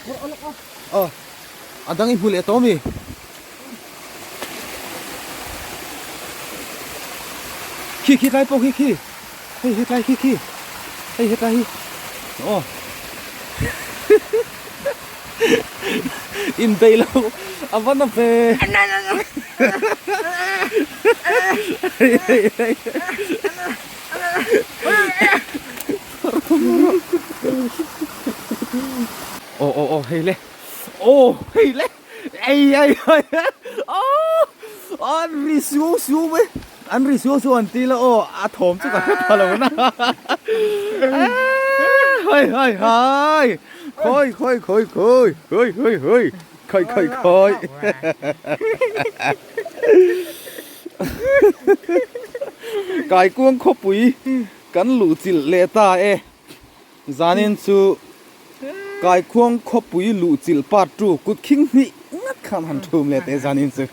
Aw a dang i hmu leh tawh ami? Khi khi tlai pawh khi khi hei hetlai khi khi hei hetlai hi aw inbeih lo a va na ve Aw aw aw hei le aw hei le ei ei ei aw an ri suau suau mai an ri suau suau an ti la aw a thawm chu ka hre pha lo na hai hai hai khawi khawi khawi khawi khawi khawi khawi khawi khawi khawi Kaikuang khawpui kan luh chilh leh ta e. Zanin chu Kaikhuang khawpui luh chilh part 2 kut khing hnih ngat khan han thum leh teh zanin chu.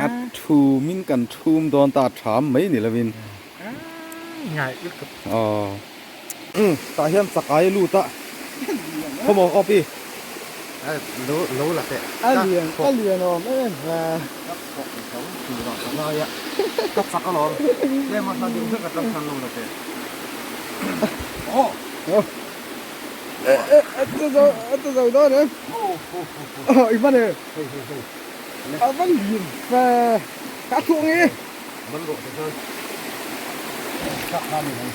A thumin kan thum dawn ta tham mai ni lovin. Tah hian chakai lut a khawmaw aw pi. Lo lo la teh. A lian a lian awm em em ve. Ka thawk i tho tur ah ka ngai a. Ka chak alawm. Tlem a hla deuh hlek atang khan lo la teh. Aw. E e a che zo a che zo dawn em. Aw i man e. Hei hei hei. A van lian ve. Ka thuak nge. Man rawh te chuan chak kha ni mai.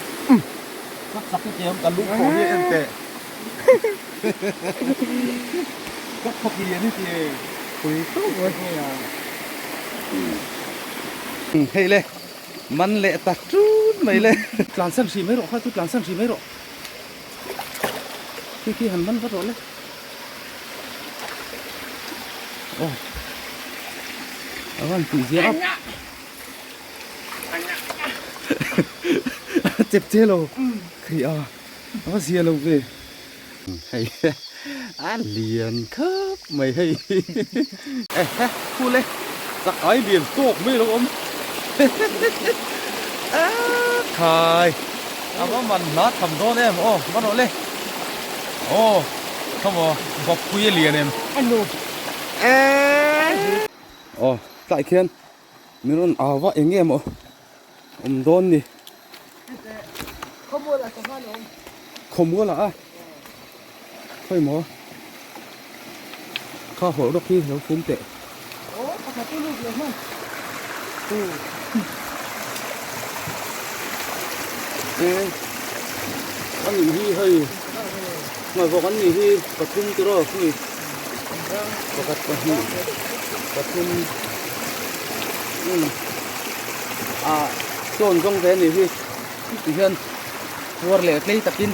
Ka chak i tiam ka lung khawh hi en teh. Ka thawk lian i ti e. Pui khawp mai. Hei le man leh ta tut mai le. Tlan san hri mai rawh kha chu tlan san hri mai rawh. Khi khi han man vat rawh le. Aw a van tih zia a a chep che lo khaih a a va zia lo ve hei a lian khawp mai hei eh he khu le chakai lian tawk mai lo awm a khai a va man hla tham dawn em aw va rawh le aw khawmaw bawppui a lian em Aw tlai khian min rawn au va eng nge maw awm dawn ni khawmual ah a khawi maw kha hawlh rawk hi lo fum teh a nih hi hei hmawlh an nih hi pathum tiraw khawi pakhat pahnih pathum ah chawn zawng ve a nih hi tihian puar leh tlei takin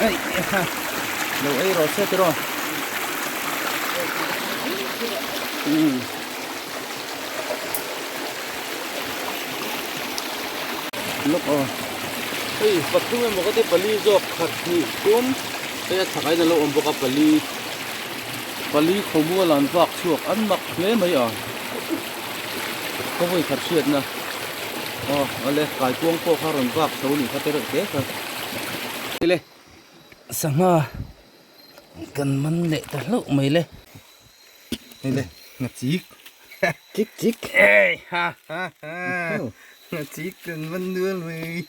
hei lo ei rawh se tiraw umm. Lawk aw hei pathum emaw ka ti pali zawk khat hnih thum hei a chhak ah hian a lo awm bawk a pali pali khawmual an vak chhuak an mak hle mai a ka vawi khat hriatna aw awle kaikuang pawh kha rawn vak chho nih kha te reuh te kha le sangha kan man leh ta hlauh mai le. Hei le nga chik chik chik ei ha ha ha nga chik kan van nual mai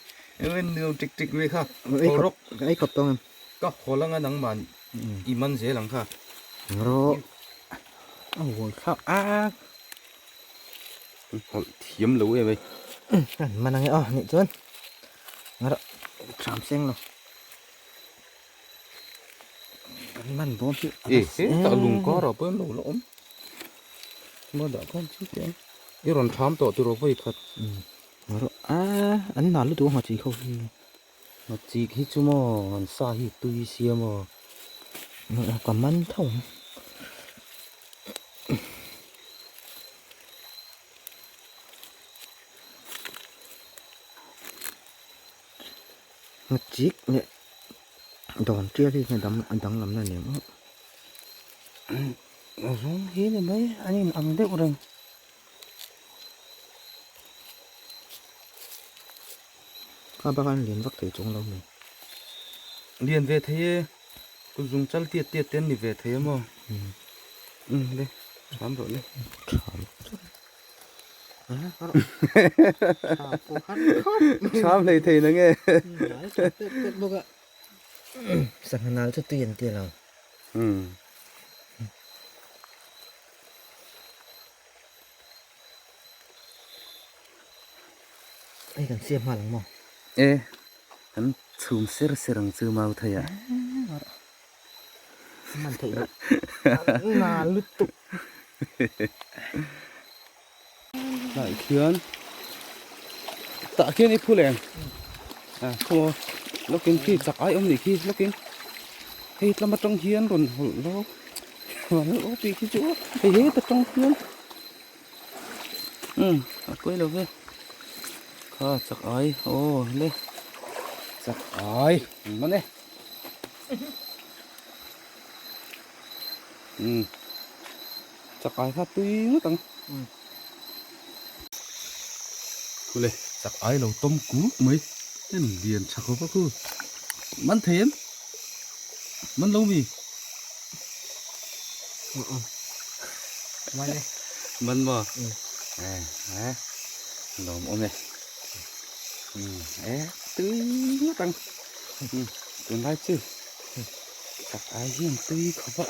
van nual tik tik mai kha ei khawp ei khawp tawng em ka hawl anga nangman i man zel ang kha ro a hawl thlak a hawlh thiam lo em ei kan man ange aw nih chuan nga ro tham seng lo. Kan man dawn hi a e he tah lung kar ah pawh hian lo la awm ma dah khan chi te i rawn tham tawh tiraw vawi khat rawh a an nal lutuk a nghachi ho hi nghachi hi chu maw an sa hi tui sia maw ka man tho ang. Ngachik leh dawn tial hi dang a danglam na ni ang a rawng hi ni mai an in ang deuh reng. Kha bak an lian vak thei chuang lo mai. Lian ve thei e, kut zung chal tiat tiat te an ni ve thei a maw? Umm le, ṭham rawh le. Ṭham Ṭham hlei thei na nge? Sangha nal chu tui an ti lo. Umm. Hei kan siam nghal ang maw? E, kan chhum ser ser ang chu mau thei ah. Man theih loh. Na lutuk. Tah khian tah khian i phul em? A khaw lawkin khi chak ai awm nih khi lawkin hei tlama tang hian rawn hawlh lawk aw tih khi chu hei heta tang hian umm a pawi lo ve kha chak ai aw le chak ai ang man e umm chak ai kha tui ngawt ang khule chak ai lo tawm kuk mai en lian tha khawp a khu man thei em man lo mi Man e. Man maw? Eh, eh. Lawm awm e. Eh, tui ngawt ang. Tunlai chu chak ai hian tui khawp a.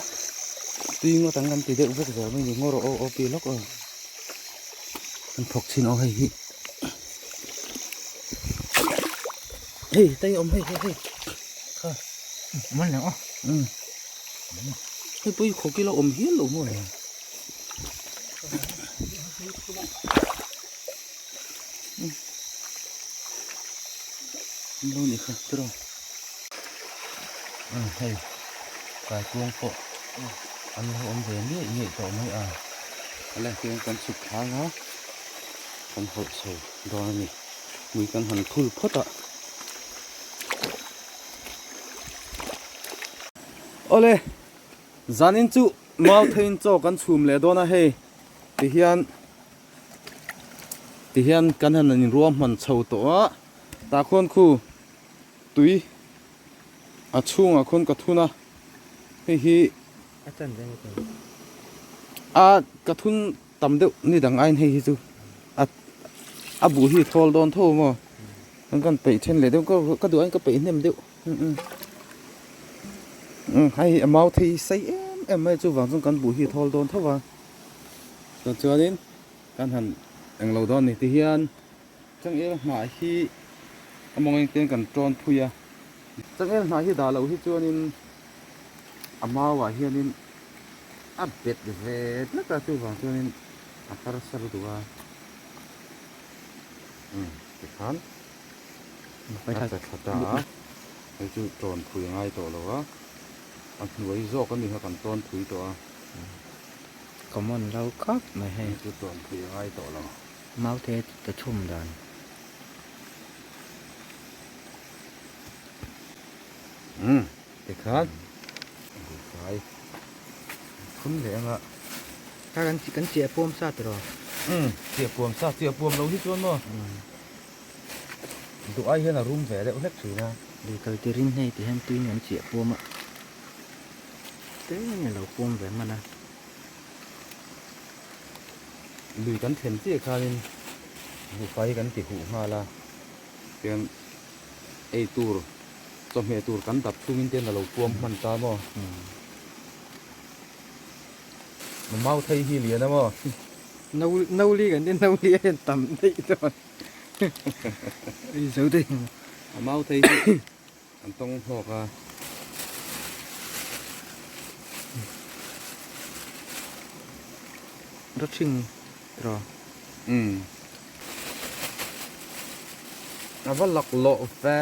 Tui ngawt ang kan ti deuh vek zel mai ni. Ngaw rawh aw aw pi lawk aw. Kan thawk chhin aw hei hi. Hei, tai awm hei hei hei. Kha. Man leh aw. Hei pawh hi khawk ila awm hial lo maw le. Lo ni kha tiraw. Hei kaikuang pawh an lo awm ve ngei ngei tawh mai a. Ala hian kan chhuk thlang a kan hawlh chho dawn a ni. Mui kan han phul phawt a. Awle zanin chu mau theiin chaw kan chhum leh dawn a hei tihian tihian kan han inruahman chho tawh a tah khuan khu tui a chhungah khuan ka thun a hei hi a ka thun tam deuh ni dang aiin hei hi chu a a buh hi thawl dawn tho maw kan kan peih then leh deuh ka duh aiin ka peih hnem deuh umm hei a mau thei sei em em mai chuvang chuan kan buh hi thawl dawn tho va chuan chuanin kan han englo dawn ni tihian changel hnah hi a mawng engtin kan tawn phui a changel hnah hi dah loh hi chuanin a mauah hianin a bet ve tlat a chuvang chuanin a harsa lutuk a umm tikhan a tla thla ta a hei chu tawn phui a ngai tawh lo a a hnuai zawk a ni kha kan tawn phui tawh a common lo khawp mai hei hei chu tawn phui a ngai tawh lo maute ta chhum dan. Umm tikhan buhfai phun leh anga. Kha kan kan chiah puam sa tiraw? Umm chiah puam sa chiah puam lo hi chuan maw duh ai hian a rum ve deuh hlek thin a. Lui kal tirin hei ti hian tuin an chiah puam a tlem a lo puam ve hman a. Lui kan thlen chiah khanin buhfai kan ti huh nghal a tian ei tur chawhmeh tur kan dap chungin te an lo puam hman ta maw? Mau thei hi lian a maw? No no li kan ti no li a hian tam daih dawn ei zo daih ang. A mau thei hi an tawng hlawk a. Rawthing tiraw? Umm. A va laklawh ve.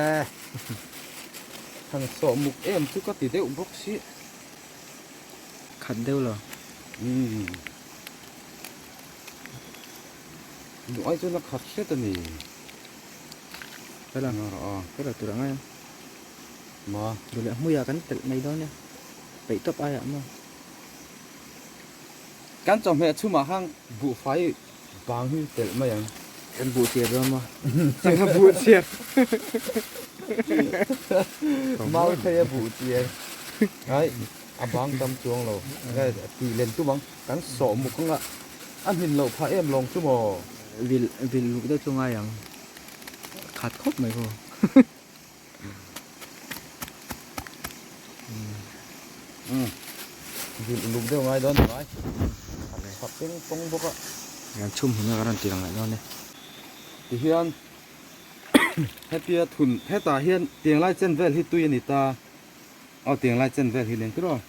Han sawh muk em chu ka ti deuh bawk si. Khat deuh lo. Umm. Duh ai chuan a khat hret a ni. Hela. Hela tur ang a. Ma. Duh leh hmuiah kan telh mai dawn e. Peih tawp aiah maw. Kan chawhmeh chhumah khan buhfai bang hi telh mai ang. Kan buh chiar dawn maw? Sangha buh chiar. Mau thei a buh chian. Ai a bang tam chuang lo. Tih len tum ang. Kan sawh muk anga a hmin loh phah em lawng chu maw? Vil vil luk deuh chu ngai ang. Khat khawp mai ho. Umm vil uluk deuh ngai dawn mai. Khat peng pawng bawk a. An chhum hun a ka rawn ti lang leh dawn e. Tihian hetia thun hetah hian tiang lai chen vel hi tui a ni ta. Aw tiang lai chen vel hi leng tir aw.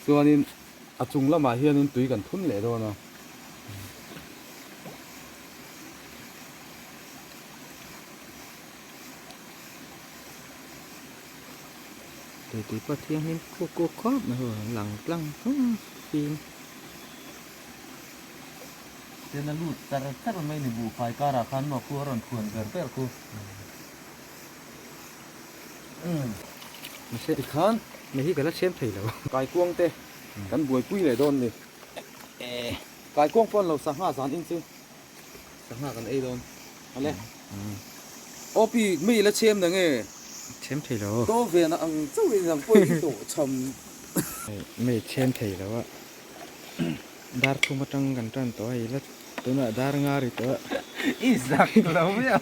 Chuanin a chung lamah hianin tui kan thun leh dawn a. Tui tui pawh thianghlim kuk kuk khawp mai ho an lang tlang thung fim. Ten a lut char char mai ni buhfai karah khan maw khu a rawn khuan ber ber khu. Mahse Tikhan mei hi ka la chhem thei lo. Kaikuang te kan buaipui leh dawn ni. Kaikuang pawh an lo sangha zan in chu sangha kan ei dawn. Ale. Aw pi mei la chhem na nge? Chhem thei lo. Daw ve na ang chauh in ang pawh i tawh cham. Mei chhem thei lo a. Dar thum atang kan tan tawh a i la tunah dar nga ri tawh a. I zak lo mai a.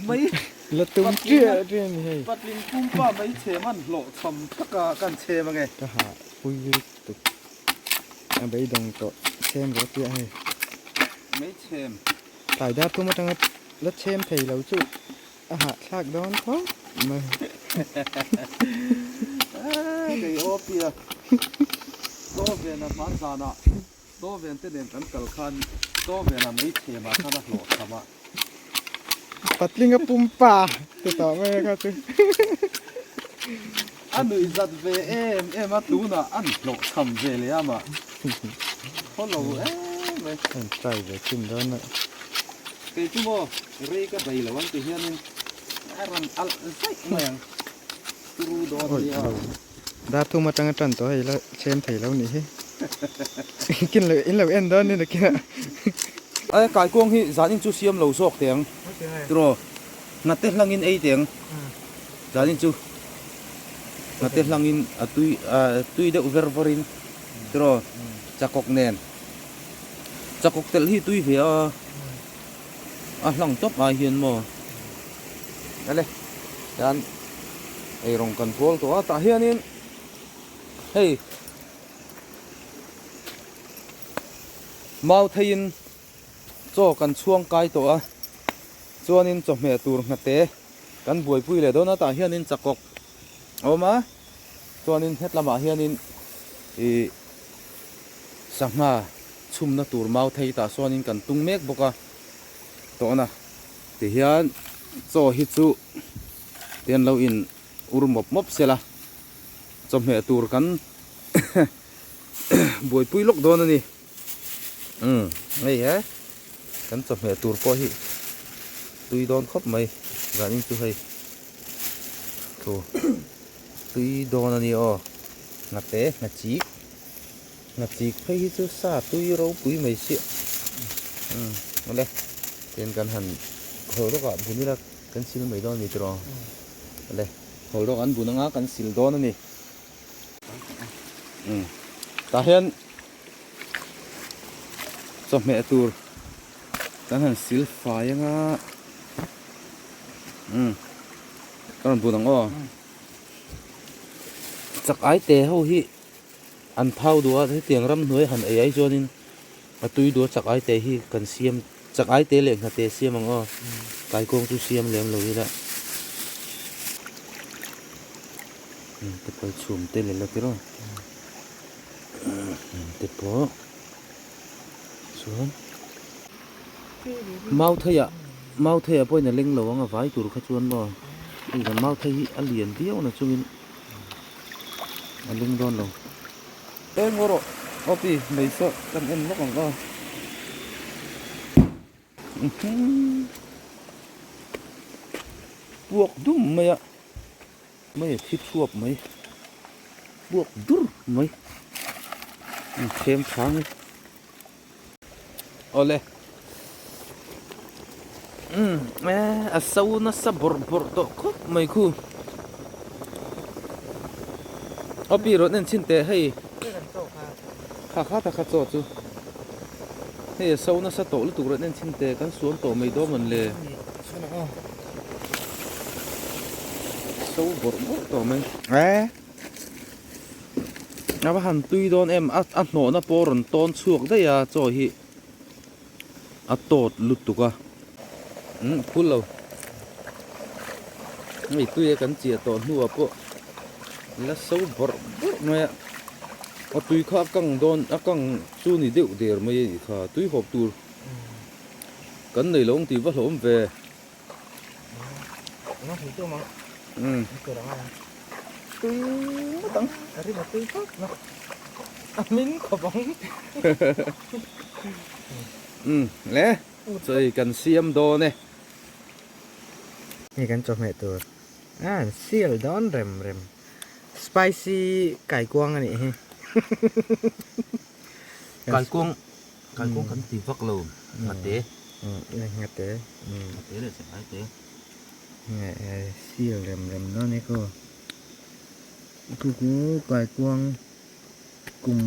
Mei la tum chiah chiah a ni hei. Patling pumpa mei chhem an hlawh cham tak a kan chhem ange. Ka hah pui lutuk a beidawng tawh chhem rawh chiah hei. Mei chhem. Tlai dar thum atanga la chhem thei lo chu a hahthlak dawn khawp mai. Kei aw pia Chaw vena hman zanah Chaw ven te nen kan kal khan Chaw vena mei chhemah khan a hlawh tham a. Patling a pumpa ti tawh mai a kha chu. A nuih zat ve em em a tunah an hlawh tham ve leh a mah. Khaw lo em mai. An try ve thin dawn a. Kei chu maw rei ka bei lo ang ti hianin a rawn alh zaih mai ang. Turu dawn a nia. Dar thum atanga tan tawh hei la chhem thei lo nih hi. Kin lo in lo en dawn ni nakinah. Ai kaikuang hi zanin chu siam lo zawk teh ang. Tiraw hnate hlangin ei teh ang. Zanin chu hnate hlangin a tui a tui deuh ver varin tiraw chakawk nen chakawk telh hi tui ve a a hlang tawp ai hian maw ale tian eirawng kan pawl tawh a tah hianin hei mau theiin chaw kan chhuang kai tawh a chuanin chawhmeh tur hnate Kan buaipui leh dawn a tah hianin chakawk a awm a, chuanin het lamah hianin ih sangha chhumna tur mau thei tah sawn kan tung mek bawk a tawhna tihian chaw hi chu tian lo in ur mawp mawp sela chawhmeh tur kan buaipui lawk dawn a ni. Umm hei he kan chawhmeh tur pawh hi tui dawn khawp mai zanin chu hei thu tui dawn a ni aw nghate nghachik nghachik phei hi chu sa tui ropui mai chiah umm awle tian kan han hawl rawk ah bun ila kan sil mai dawn a ni tiraw awle hawl rawk an bun anga kan sil dawn a ni umm tah hian. Chawhmeh tur kan han sil fai anga umm ka rawn bun ang aw chak ai te ho hi an phau duh a hetiang ramhnuai han ei ai chuanin a tui duh a chak ai te hi kan siam chak ai te leh nghate siam ang aw kaikuang chu siam lem lo ila te pawh chhum te leh la tiraw. Te pawh chuan mau theiah mau theiah pawhin a leng lo ang a vai tur kha chuan maw hei kan mau thei hi a lian viau na chungin a leng dawn lo eng erawh aw pi mai saw kan en lawk ang aw. Puak dum mai a. Mai a thi thuap mai puak dur mai an thlem thang e awle. Umm a so nasa bawrh bawrh tawh khawp mai khu. Aw pi rawh nen chhin teh hei kha kha ta kha chaw chu hei a so nasa tawh lutuk rawh nen chhin teh kan suam tawh mai dawn mawn le so bawrh bawrh tawh mai a va han tui dawn em a hnawhna pawh rawn tawn chhuak daih a chaw hi. A tawt lutuk a umm phul lo hei tui a kan chiah tawh hnuah pawh la so bawrh bawrh mai a a tui kha a kang dawn a kang chu ni deuh der mai a nih kha tui hawp tur kan nei lo ang tih va hlawm ve umm tui ngawt ang a rim a tui vak lo a hmin khawp ang. Umm le chawi kan siam dawn e. Hei kan chawhmeh tur a an sial dawn rem rem spicy kaikuang a nih hi. Kaikuang kaikuang kan ti vak lo ngate. Ngate. Ngate leh chakai te. Sial rem rem dawn e khaw. Khu khu kaikuang. Kum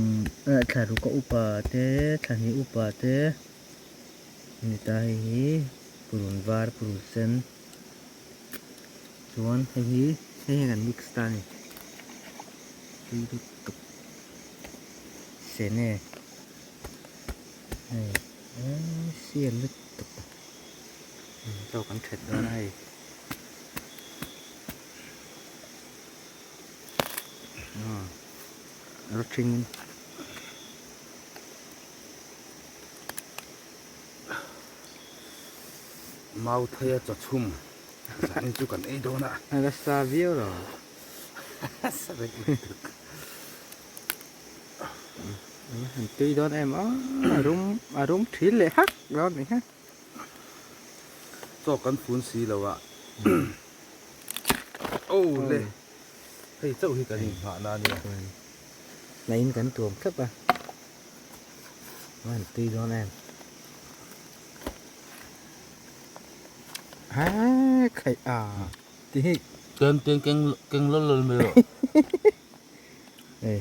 thla ruk a upa te thla hnih upa te ni ta hei hi purun var purun sen chuan hei hi hei hian an mix ta a ni tui lutuk sene hei eee sial lutuk chaw kan that dawn a hei. Rawṭhing Mau thaia chawchhum zanin chu kan ei dawn a. A la sa viau lo. Sa vek lutuk. Han tui dawn em a, a rum a rum ṭhin leh hak dawn ni kha. Chaw kan fun si lo a. Aw le. Hei chauh hi kan inghah na a nia. Hnaiin kan tuam thlap a. A han tui dawn em. Ha khaih a ti hi. Tlem tlem keng keng lawlh lawlh mai rawh. Hei.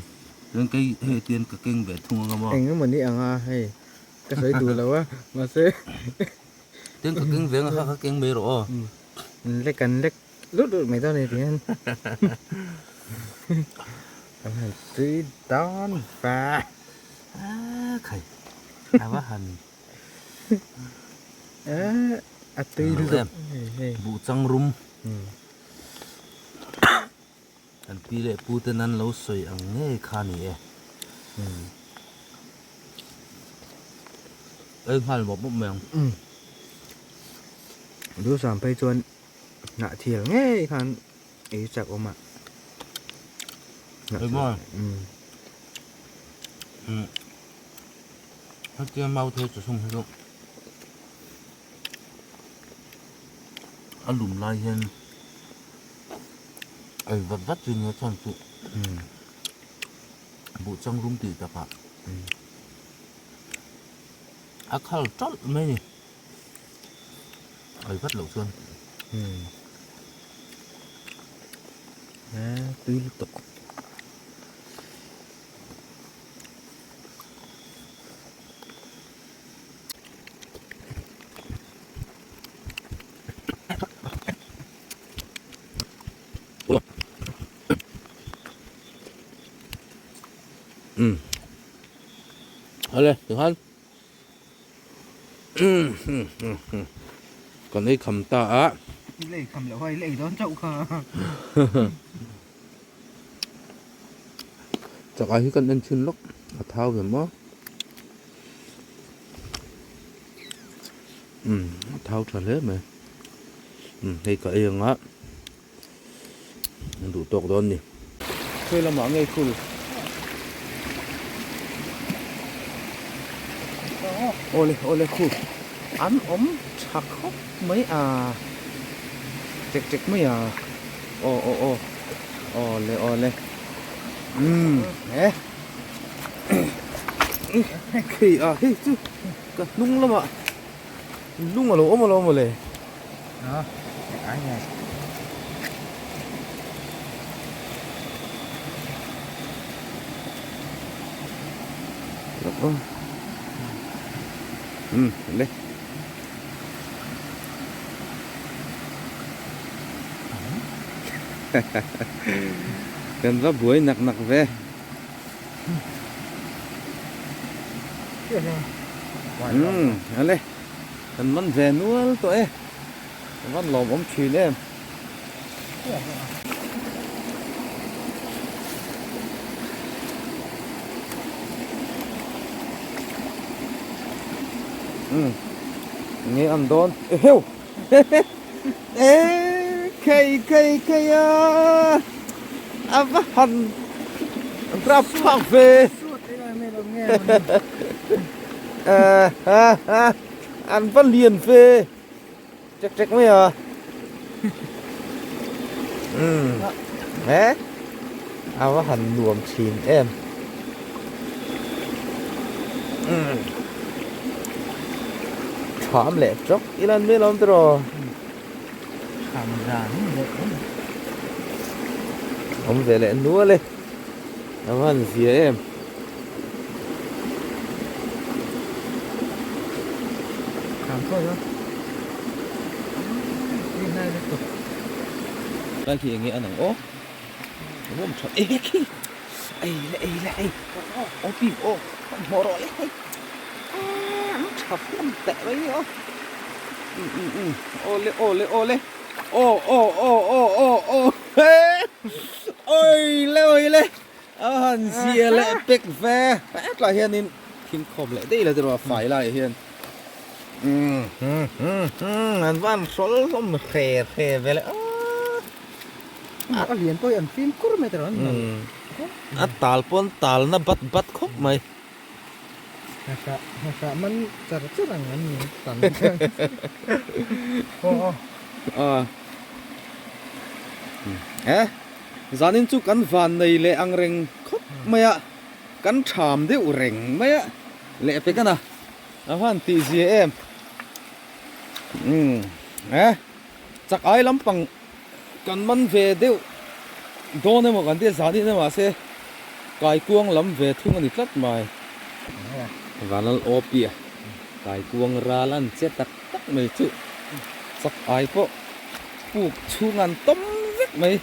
Tlem kei hei tian ka keng ve thung anga maw. Eng emaw ni ang a hei. Ka sawi duh lo a mahse. Tian ka keng ve anga kha ka keng mai rawh aw. Lek kan lek lut lut mai dawn a ni ti hian kan han tui dawn va. A khai a va han a tui lutuk buh chang rum kan pi leh pu ten an lo sawi ang ngei kha a ni e. Ei nghal mawp mawp mai ang. Duhsam phei chuan hnah thial ngei khan ei chak awm a. Ei maw? Umm. Hetia mau thei chu sum hi chu a lum lai hian ei vat vat chi nia chuan chu buh chang rum tih takah a khal tawlh mai a ni. Ai vat loh chuan. Tui lutuk. Awle tikhan kan ei kham ta a. I lei kham loh a i lei dawn chauh kha. Chakai hi kan en thin lawk a thau ve maw. Umm a thau tha hle mai. Umm hei ka ei anga an duh tawk dawn ni. Khawi lamah ngei khul. Awle awle khu an awm tha khawp mai a chek chek mai a aw aw aw awle awle umm he khi a hei chu ka hnung lamah lung alo awm alawm mawle. Um le. Kan va buai nak nak ve. Um ale kan man ve nual tawh e. Kan van lawm awm thin em. Um nge an dawn eheu e khei khei khei a a va han rap phak ve an va lian ve. Trek trek mai a. Umm. Eh? A va han nuam thin em. Umm. Tham leh tawk ila an mai lawm tiraw. Tham zan leh em. Awm ve leh nual e. A va han zia em. Tham thawi a. Hei hnai lutuk. Lai khi enge an ang aw. Awm tha e khi. Ei le ei le ei. Aw pi aw. Hmanhmawh rawh le hei. An tha hlawm teh mai ni aw. Um um um. Aw le aw le aw le. Aw aw aw aw aw aw. Oi le oi le a han zia leh pek ve hetlai hianin thing khawm leh daih la te rawh a fai laiah hian umm an van hrawl hlawm hre hre ve leh a lian pawh hi an fim kur mai te rawh a tal pawn tal na bat bat khawp mai. Hnahhrah hnahhrah man char char ang an ni tam a e zanin chu kan van nei leh ang reng khawp mai a kan tham deuh reng mai a leh pek a na a van tih zia em umm e chak ai lampang Kan man ve deuh dawn emaw kan tia zanin emaw mahse kaikuang lam ve thung a ni tlat mai. Vanlal Awpia kaikuang ral an che tak tak mai chu chak ai pawh puk chhung an tawm vek mai.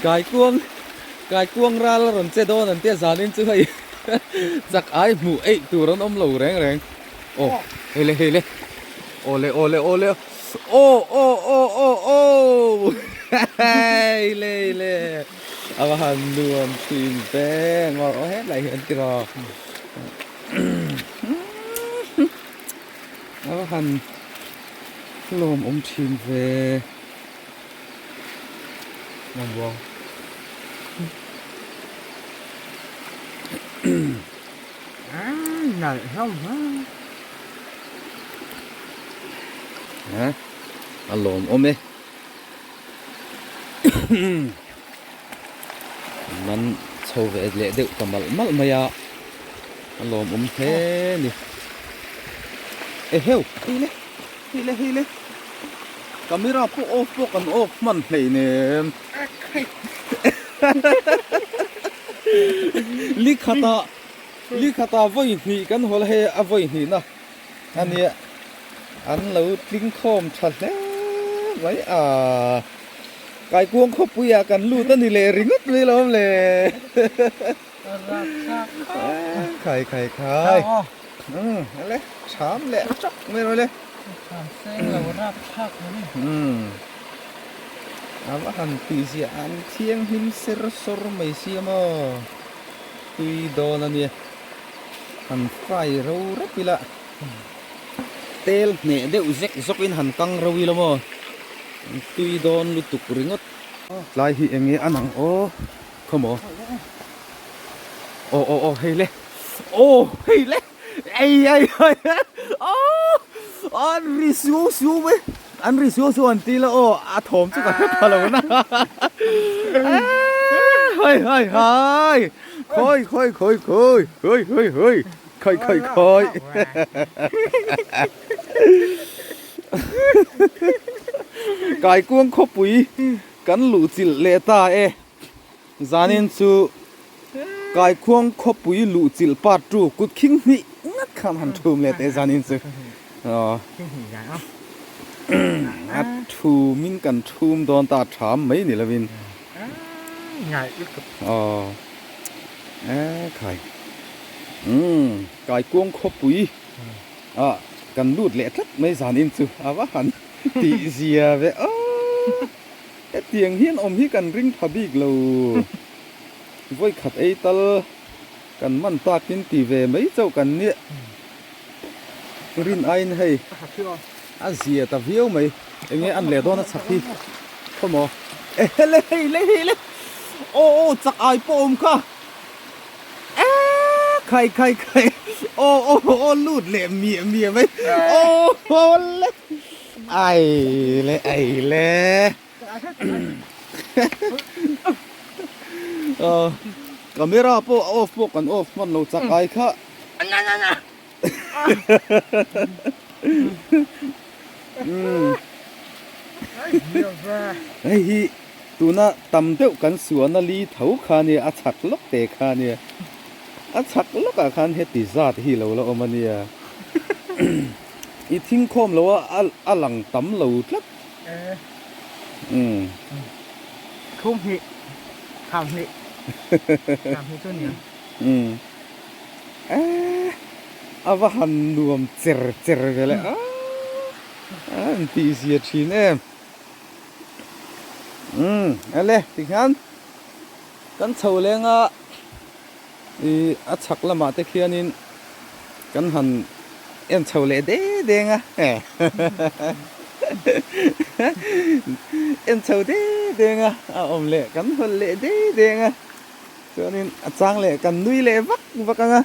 Kaikuang kaikuang ral a rawn che dawn an tia zanin chu hei chak ai hmuh eih tur an awm lo reng reng. Aw hei le hei le aw le aw le aw le aw aw aw aw aw hei le hei le a va han nuam thin ve ngawr aw hetlai hi an ti rawh a va han lawm awm thin ve Nuam A lawm awm e. Man chho ve leh deuh ta malh malh mai a. A lawm awm hle ni. Eheu hei le hei le hei le camera pawh off pawh kan off hman hleinem. Li khatah li khatah vawi hnih kan hawl hei a vawi hnihna a nia an lo tling khawm tha hle mai a kaikuang khawpuiah kan lut a ni leh ringawt mai lo le khai khai khai umm ale tham leh tawk mai rawh le tham seng lo rap thlak mai umm A va han tih ziah an thianghlim ser sawr mai sia maw? Tui dawn a nia. Han fry ro rep ila tel hneh deuh zek zawkin han kang ro ila maw? Tui dawn lutuk ringawt. Tlai hi eng nge a nang aw? Khawmaw? Aw aw aw hei le. Aw hei le. Ei ei ei aw an ri suau suau mai an ri suau suau an ti la aw a thawm chu ka hre pha lo na hai hai hai khawi khawi khawi khawi khawi khawi khawi. Khoi khoi khoi. Kaikuang khawpui kan luh chilh leh ta e. Zanin chu Kaikhuang khawpui luh chilh part 2 kut khing hnih ngat khan han thum leh teh zanin chu. A thumin kan thum dawn ta tham mai ni lovin. Aw e khai umm Kaikuang khawpui ah kan lut leh tlat mai zanin chu a va han tih zia ve aw hetiang hian awm hi kan ring tha bik lo vawi khat ei tal kan man takin ti ve mai chauh kan nia rin aiin hei a zia ta viau mai enge an leh dawn a chak hi khawmaw ehe le hei le hei le aw aw chak ai pawh awm kha eee khai khai khai aw aw aw lut leh miah miah mai aw aw le ai le ai le aw camera pawh a off pawh kan off hman lo chak ai kha Hei hi tuna tam deuh kan suahna li tho kha nia a chhak lawk te kha nia a chhak lawkah khan heti zat hi lo la awm a nia i thingkhawm lo a a lang tam lo tlat umm. Thum hnih thau hnih thau hnih chu a nia. Umm. Eeh a va han nuam cher cher ve le a an tih zia thin em umm ale tikhian kan chho leng a ih a chhak lamah te khianin kan han en chho leh de deng a en chho de deng a a awm leh kan hawlh leh de deng a. Chuanin a chang leh kan nui leh vak vak ang a,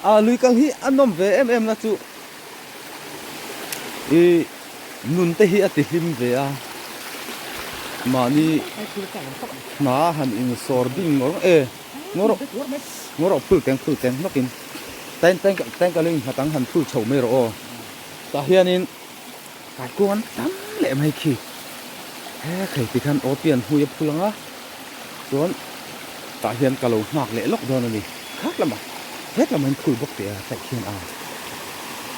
a lui kal hi a nawm ve em em na chu ih nun te hi a ti hlim ve a, mahni hna han insawr ding ngawr e ngawr ngawr rawh phul teng phul teng hnawk in tain tain tain ka lo innghat ang han phul chho mai rawh aw tah hianin. Kaikuang an tam leh mai khi he thei ti khan aw pian hui a phul ang a chuan tah hian ka lo nghak leh lawk dawn a ni khak lamah het lamah hian phul bawk teh a tlaih khian a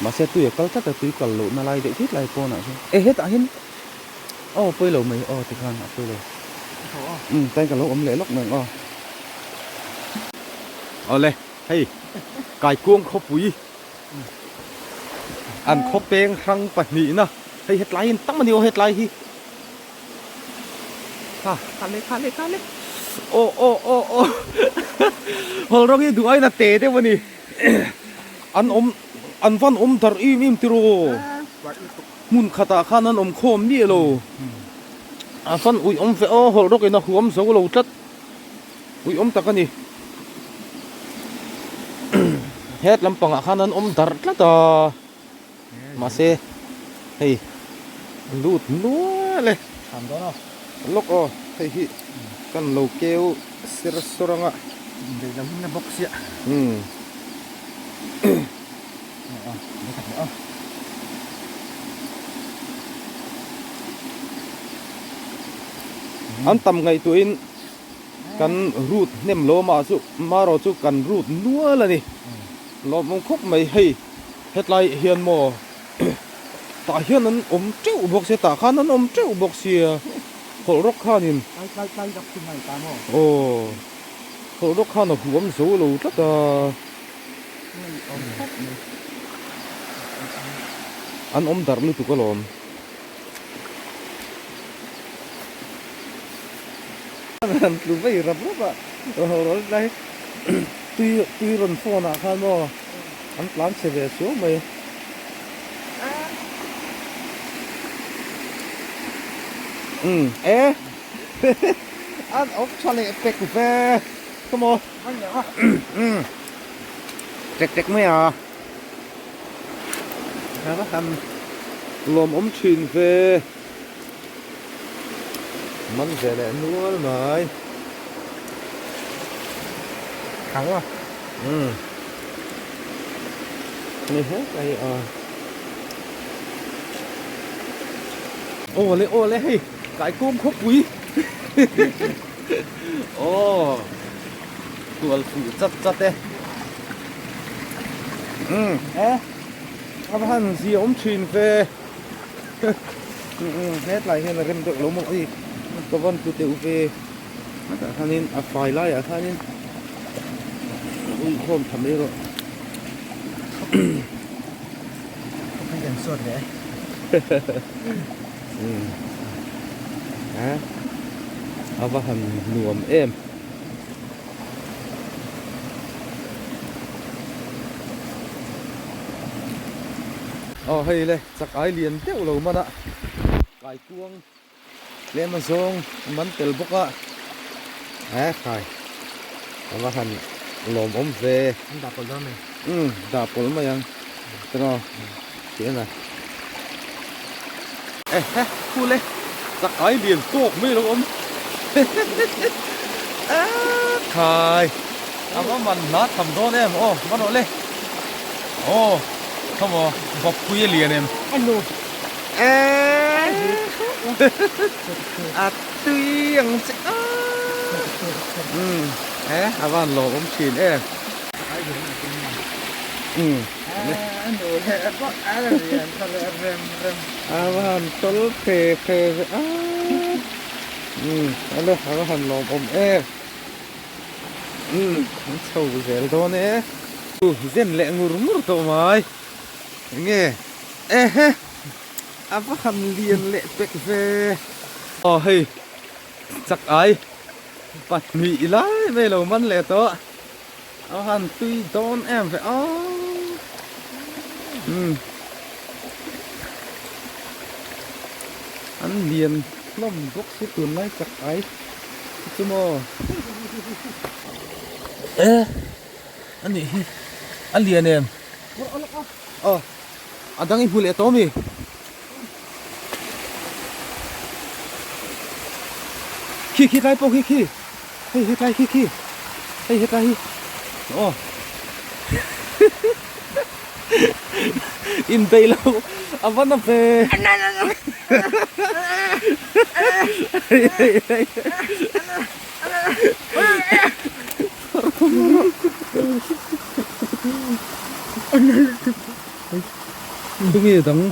mahse tui a kal tlat a tui kal lohna lai deuh thut lai pawnah chuan e hetah hian aw pawi lo mai aw tikhan a pawi lo umm tain ka lo awm leh lawk mai ang aw awle hei kaikuang khawpui. An khaw peng hrang pahnihna hei hetlai hi an tam a ni aw hetlai hi ha kha le kha le kha le aw aw aw aw hawl rawng hi duh aiin a te deuh a ni an awm an van awm darh im im tiraw hmun khatah khan an awm khawm miah lo a van uih awm ve aw hawl rawk in a huam zo lo tlat. Uiawm tak a ni. Het lampangah khan an awm darh tlat a. Mahse hei lut nual e. Tham dawn aw. Lawk aw hei hi kan lo keu ser sawr anga. Inrei lo in a bawk siah. Umm. An tam ngaihtuahin kan root hnem lo mah chu marawh chu kan root nual a ni lawmawm khawp mai hei hetlai hian maw tah hian an awm teuh bawk sia tah khan an awm teuh bawk sia hawlh rawk khanin aw hawlh rawk khan a huam zo lo tlat a an awm darh lutuk alawm. An tlu vei rap rap a, rawl tlai tui tui rawn phone ah khan maw an tlan chhe ve suau mai. Umm e an awm tha leh pek ve khaw maw umm tek tek mai a. Lawmawm thin ve. Man ve leh nual mai. Thang a. Umm. Ni hle mai a. Aw le aw le hei Kaikawm khawpui. Aw tual fuh chat chat e. Umm e a va han zia awm thin ve. Umm hetlai hian a rem deuh lo maw hei ka van tlu deuh ve. Hetah khanin a fai laiah khanin a ui khawm tha mai rawh. Kan sawt leh. A a va han nuam em. Aw hei le chak ai lian deuh lo man a kaikuang. Tlem a zawng a man tel bawk a, he khai a va han lawmawm ve. An dah pawlh dawn mai. Umm dah pawlh mai ang tiraw tih a na. Ehe khu le chak ai lian tawk mai lo awm a khai a va man hla tham dawn em aw va rawh le aw khawmaw bawppui a lian em. A tui ang che a umm he a van lawm awm thin em umm a van tawl phe phe ve a umm ale a va han lawm awm em umm an chho zel dawn e zen leh ngur ngur tawh mai enge ehe. A va han lian leh pek ve. Aw hei chak ai pahnih lai mai lo man leh tawh a va han tui dawn em ve aw umm an lian hlawm bawk si tunlai chak ai chu maw e a nih hi a lian em aw. A dang i hmu leh tawh ami? Khi khi tlai pawh khi khi. Hei he tlai khi khi. Hei he tlai hi. Aw. Inbeih lo a va na ve. Tunge dang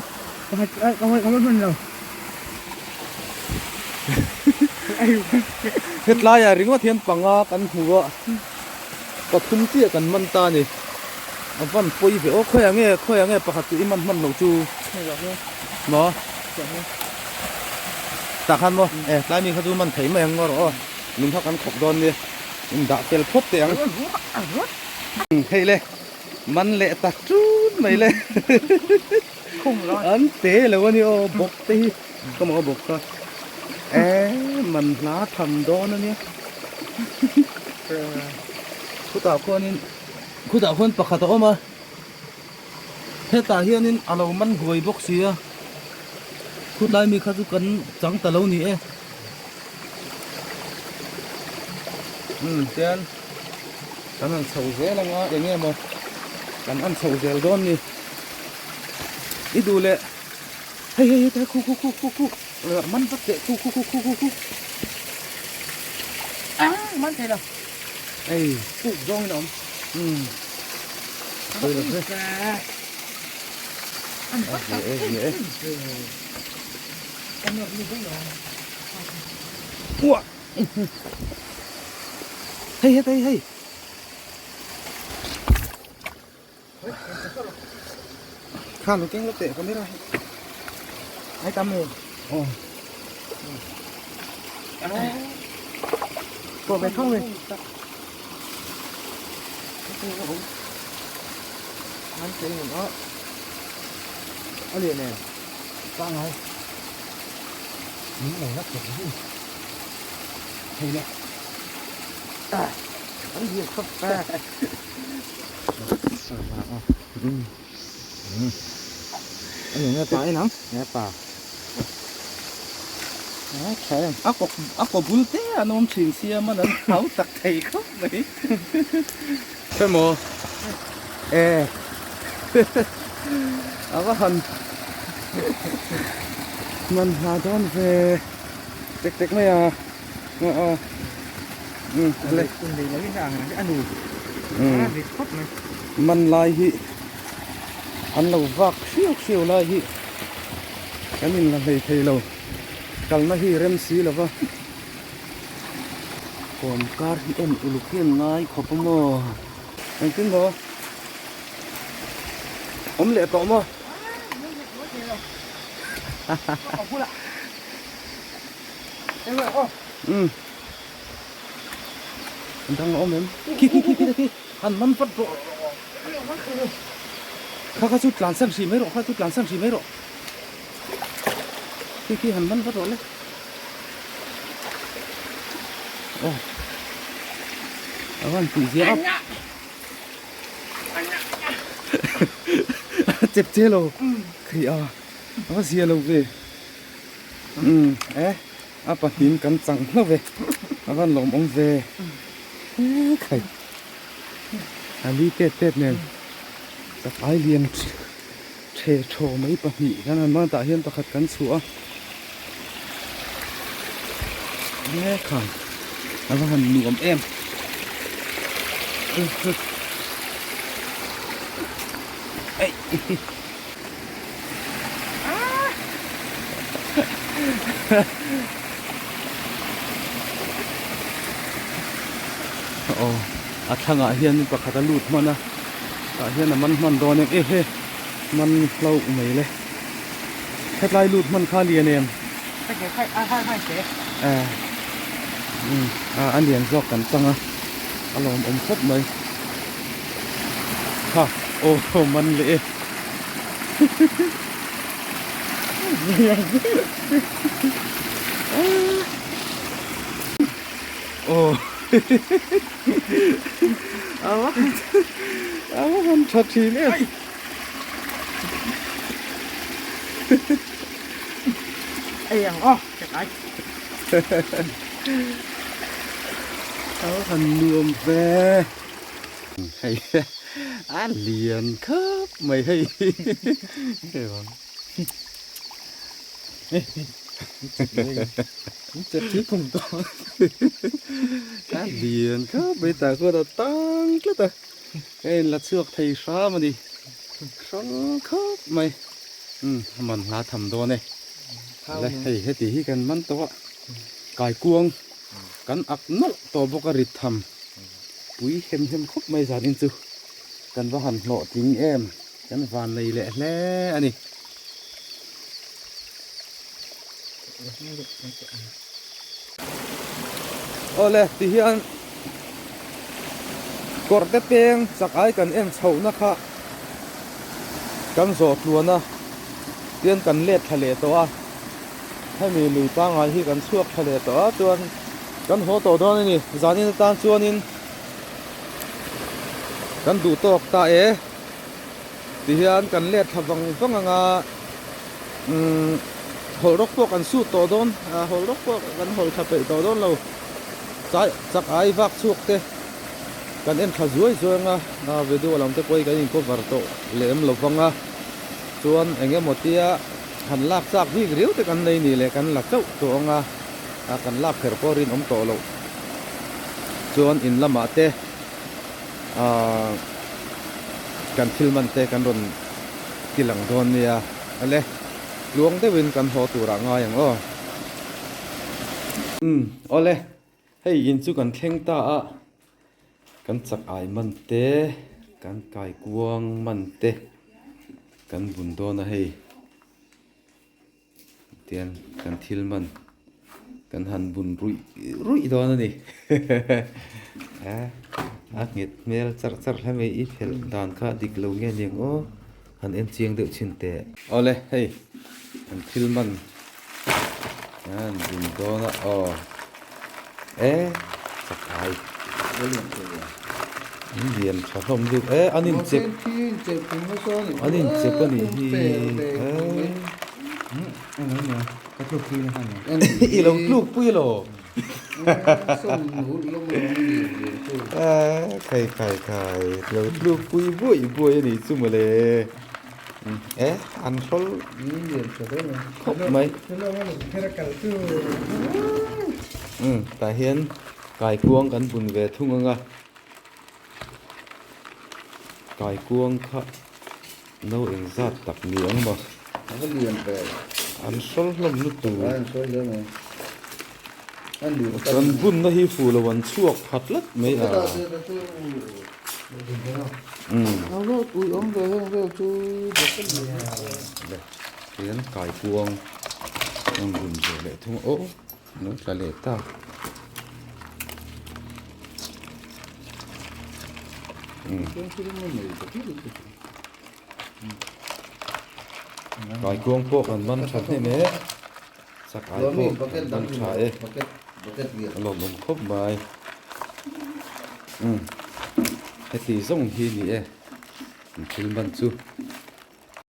hetlaiah ringawt hian panga kan hmu a pathum chiah kan man ta a ni a van pawi ve aw khawiah nge khawiah nge pakhat chu i man hman loh chu maw tah khan maw e tlai mi kha chu man thei mai ang ngaw rawh aw lung kha kan khawk dawn nia in dah fel phawt teh ang hei le. Man leh ta tut mai le an te lo a ni aw bawk te hi ka maw bawk kha e man hla tham dawn a nia khutah khuanin khutah khuan pakhat a awm a hetah hianin a lo man huai bawk si a khutlai mi kha chu kan chang ta lo ni e umm tian. Kan han chho zel anga eng nge maw kan han chho zel dawn ni i duh leh hei hei hei khu khu khu khu khu man vat teh khu khu khu khu khu khu a man thei lo ei kuk zawng in a awm um hei lo ve a zia e uah Hei hei hei hei. Khan lo keng lo teh camera hi. Ai tam rồi. Ồ. Bỏ về không rồi. Ăn cái gì đó. Ở liền này. Ba ngày. Những này nó kiểu gì? Hei le An hian khawp ta. Anh nghe pa em không? Nghe pa. A tha em. A kaw a kaw bul te an awm thin sia man an hau tak thei khawp mai. Emaw e a va han man hna dawn ve tek tek mai a aw aw um le man lai hi an lo vak hriau hriau lai hi kan in la hlei thei lo kalna hi rem si lo va kawm kar hi en uluk hian ngai khawp a maw engtin maw awm leh tawh maw um dang a awm em khi khi khi khi han man vat rawh kha kha chu tlan san hrih mai rawh kha chu tlan san hrih mai rawh khi khi han man vat rawh le aw a van tih zia ap a chep che lo khi a a va zia lo ve um e a pahnih kan chang hlauh ve a van lawmawm ve khai. A li tet tet nen chakai lian the thaw mai pahnih kan han man tah hian pakhat kan chhuah a mek khan a va han nuam em Aw a thlangah hian pakhat a lut hman a tah hian a man hman dawn em ehe man hlo mai le hetlai lut hman kha lian em a lian zawk kan chang a a lawmawm khawp mai kha aw man leh e. Aw a va a va han tha thin em Ei ang aw chakai a va han nuam ve hei a lian khawp mai hei hei vang A lian khawp mai tah khuan a tang tlat a ka in la chhuak thei hram a ni hrang khawp mai umm a man hla tham dawn e le hei heti hi kan man tawh a kaikuang kan ak nawlh tawh bawk a rit tham pui hem hem khawp mai zanin chu kan va han hlawh tling em kan van nei leh hle a ni. Awle ti hian kawr te peng chak ai kan en chhohna kha kan zawh tluan a tian kan let thla leh tawh a hemi lui pangngai hi kan chhuak thla leh tawh a chuan kan haw tawh dawn a ni zanin atan chuanin kan duh tawk ta e. Tihian kan let thla vang vang ang a, umm hawlh rawk pawh kan sut tawh dawn, hawlh rawk pawh kan hawlh thla peih tawh dawn lo, chai chak ai vak chhuak te kan en thla zuai zuai ang a, video lam te pawh hi kan in cover tawh lem lo vang a, chuan eng emaw tia han lak chak bik riau te kan nei nih leh kan la chauh tawh ang a, kan lak kher pawh rinawm tawh loh chuan in lamah te. Ahh kan thil man te kan rawn ti lang dawn nia ale tluang deuhin kan haw turah ngai ang aw. Umm awle hei in chu kan thleng ta a kan chak ai man te kan kaikuang man te kan bun dawn a hei. Tian kan thil man kan han bun ruih ruih dawn a ni a nghet hmel charh charh hle mai i phelh dan kha dik lo nge niang aw han en chiang deuh chhin teh. Awle hei kan thil man an bun dawn a aw e chakai an lian tha hlawm lutuk e an inchep an inchep a nih hi e. I lo tluk pui elaw? Khai khai khai lo tluk pui buai buai a nih chu mawle. E an hrawl khawp mai. Umm tah hian kaikuang kan bun ve thung ang a. Kaikuang kha no engzat tak ni ang maw? An hrawl hlawm lutuk. Kan bunna hi fuh lo an chhuak phat tlat mai a. Hian kaikuang an bun ve leh thung a aw lo tla leh ta. Kaikuang pawh kan man tha hnem e. Chak ai pawh kan man tha e. A lawmawm khawp mai. Umm heti zawng hi ni e an thil man chu.